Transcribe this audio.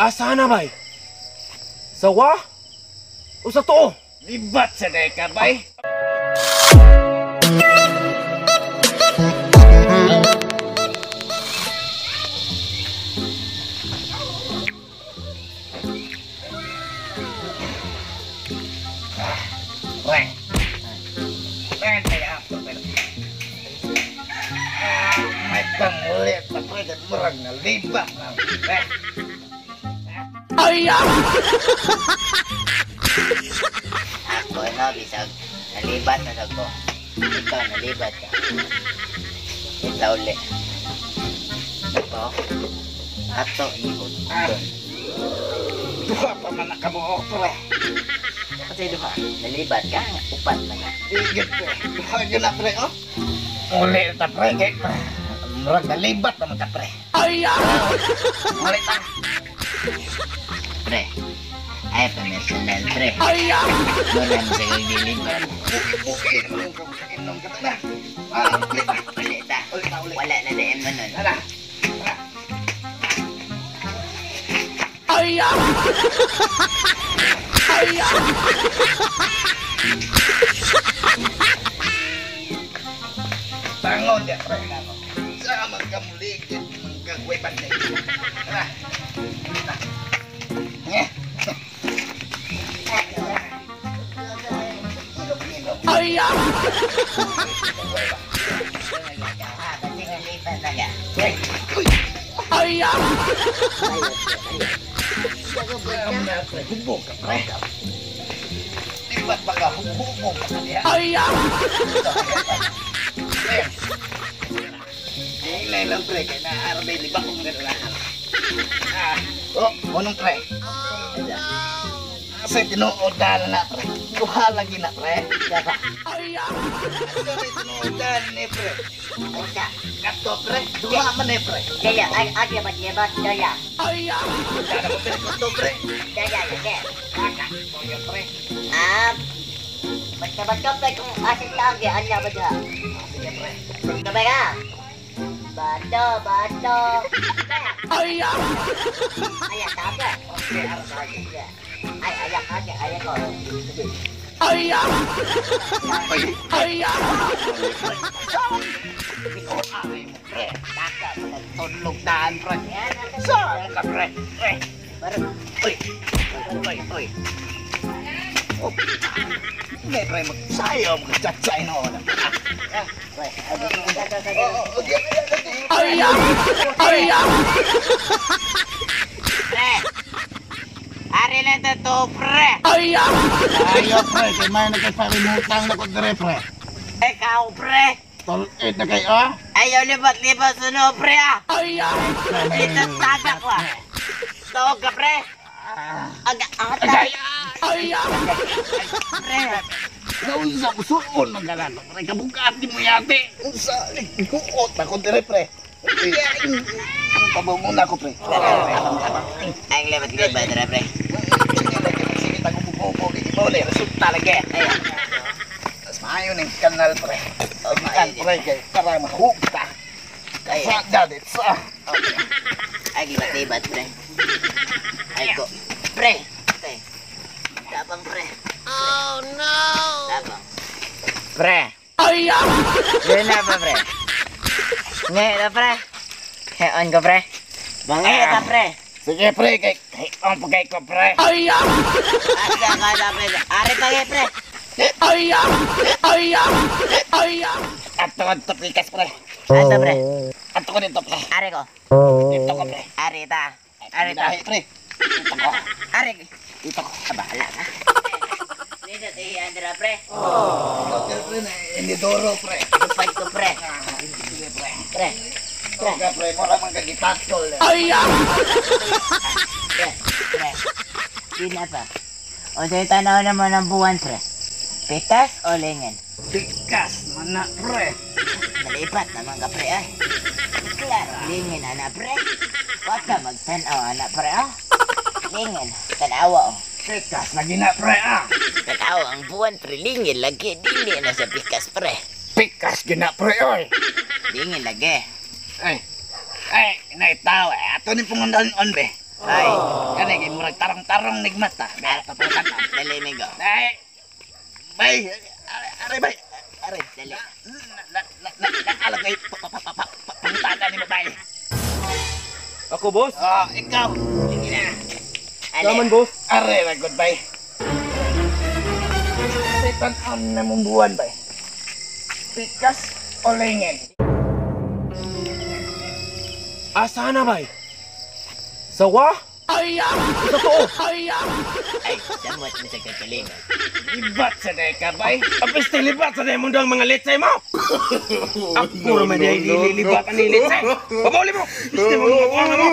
Asa na bay? Sawa? O sa tuo? Libat sa day ka bay. May pangulit na pre, murag na libat na pre. Ay! Ako no, bisag nalibat na ko. Ikaw nalibat ka. Ito uli. Ito. Ato ni Udon. Duha pa man na kabuok pre. Kasi duha, nalibat ka, upat na nga. Igit pre. Duha yun na pre, oh. Uli ta pre, kay murag nalibat naman ka pre. Ay! Uli ta. Pre, ay pa-personal pre. Ay! Mura mo sa kagdilibat. Buki naman yung kainom ka na. Ah, uli ta. Uli ta. Uli ta, uli. Wala na din mo nun. Tara. Ay! Ay! Bangon dia pre. Sa magkamuligid, magkagweban na ito. Tara. Uli ta. Eh. Ay! Kasi nalibat na ka. Ay! Hubog ka, pre. Libat ba ka? Hubog ka niya. Ay! Hinay lang, pre. Kaya naarabay, liba kong gano'n. Ah, oh, unong pre. Kasi tinuod na na, pre. Duha lagi na, pre. Ay! Kasi tinuod na ni, pre. Ay, Kato, pre. Duha man eh, pre. Daya, ay, ay, ba't libat, daya. Ay! Dala mo, pre. Kato, pre. Daya, daya. Kaka, pre. Ah, basta-basta pre kung asin tagi, ano ba dya? Sige, pre. Sabay ka. Bato, bato. Ay! Ayan, tama. Okay, aras lagi. Ay, ayak, ayak, ayak ko. Ay! Ay, Ay! ikaw ari mo, pre. Kaka, nagtulog daan, pre. Saan ka, pre? Pre. Uy. Uy, uy. Oh. Hindi, pre. Magsayo, magtsatsay noon. Pre, Oh, okay. Ay! Ay! Pre! Ari lang to, pre! Ay! Ayo, pre. Kay may nagkaparimutang na ko dire, pre. Ikaw, pre! Tol-it na kayo, ah. Ayaw libat-libat suno, pre, ah! Ay! Dito taga ko, ah! Tuog ka, pre! Aga, ata! Agay! Ay! Pre! Naunsa ko suon ng galan. Pre, kabugat di mo yate. Unsa, kuot na ko dire, pre. Ang pabungon ako, pre. Ay, libat-libat, pre, pre. Sige, tagububo, kay mo ni resulta lagi. Ayan. Tas maayo ning kanal, pre. Kan, pre, kay para mahugta. Ay, Sa dadit sa. ay, libat-libat, pre. Ay, ko. Pre! Okay. Tapang, pre. Oh, no! Tapang. Pre! Ay! Yun na ba, pre? Ngayon na, pre. Heon ko, pre. Bangay ka, pre. Sige, pre, kay kay ang pagay ko, pre. Ay! Asa ka na, pre. Ari pa kayo, pre. Ay! Ay! Ay! Ato ka dito, pikas, pre. Ato, pre. Ato ko dito, pre. Ari ko. Dito ko, pre. Ari ta. Ari ta. Dahil, pre. Dito ko. Ari. Dito ko. Ah, bahala ka. Dito, tiyan dira, pre. Ikaw, pre, na inidoro, pre. Lupad ko, pre. Sige, pre. Pre. Pre, pre, mura man kagitakol. Ay! Pre. Pre. Di na pa. O sa'yo, tanaw naman ang buwan, pre. Pitas o lingin? Pikas man na, pre. Nalipat naman ka, pre, ay. Klaro, lingin, ana, pre. Huwag ka magtanaw, ana, pre, ah. Lingin, tanawa, oh. Pikas lagi na, pre, ah. Tanawa ang buwan, pre, lingin lagi. Dili na sa pikas, pre. Pikas gina, pre, oy. Lingin lagi. Ay, ay, naitaw, eh. Ato ni pungundan on, be. Ay, Kani kay murag tarong-tarong nigmata. Meron pa pa. Dali migo. Ay. Bay. Aray bay. Aray. Dali. Na na na na alam kay pa pa pa pa pangutana ni bay. Ako, boss. Oh, ikaw. Sige na. Naman, boss. Aray ra good bay. Sa tan-on na mong buwan bay. Pikas o lingin? Asa na, bay? Sawa? Sa tuo? Ay, samot mo sa kagalingon. Libat sa day ka bay. Apeste libat sa mong ang mga litsay mo! Ako raman ay dili libat ang litsay! Pabuli mo! Piste mo mga buwang mo!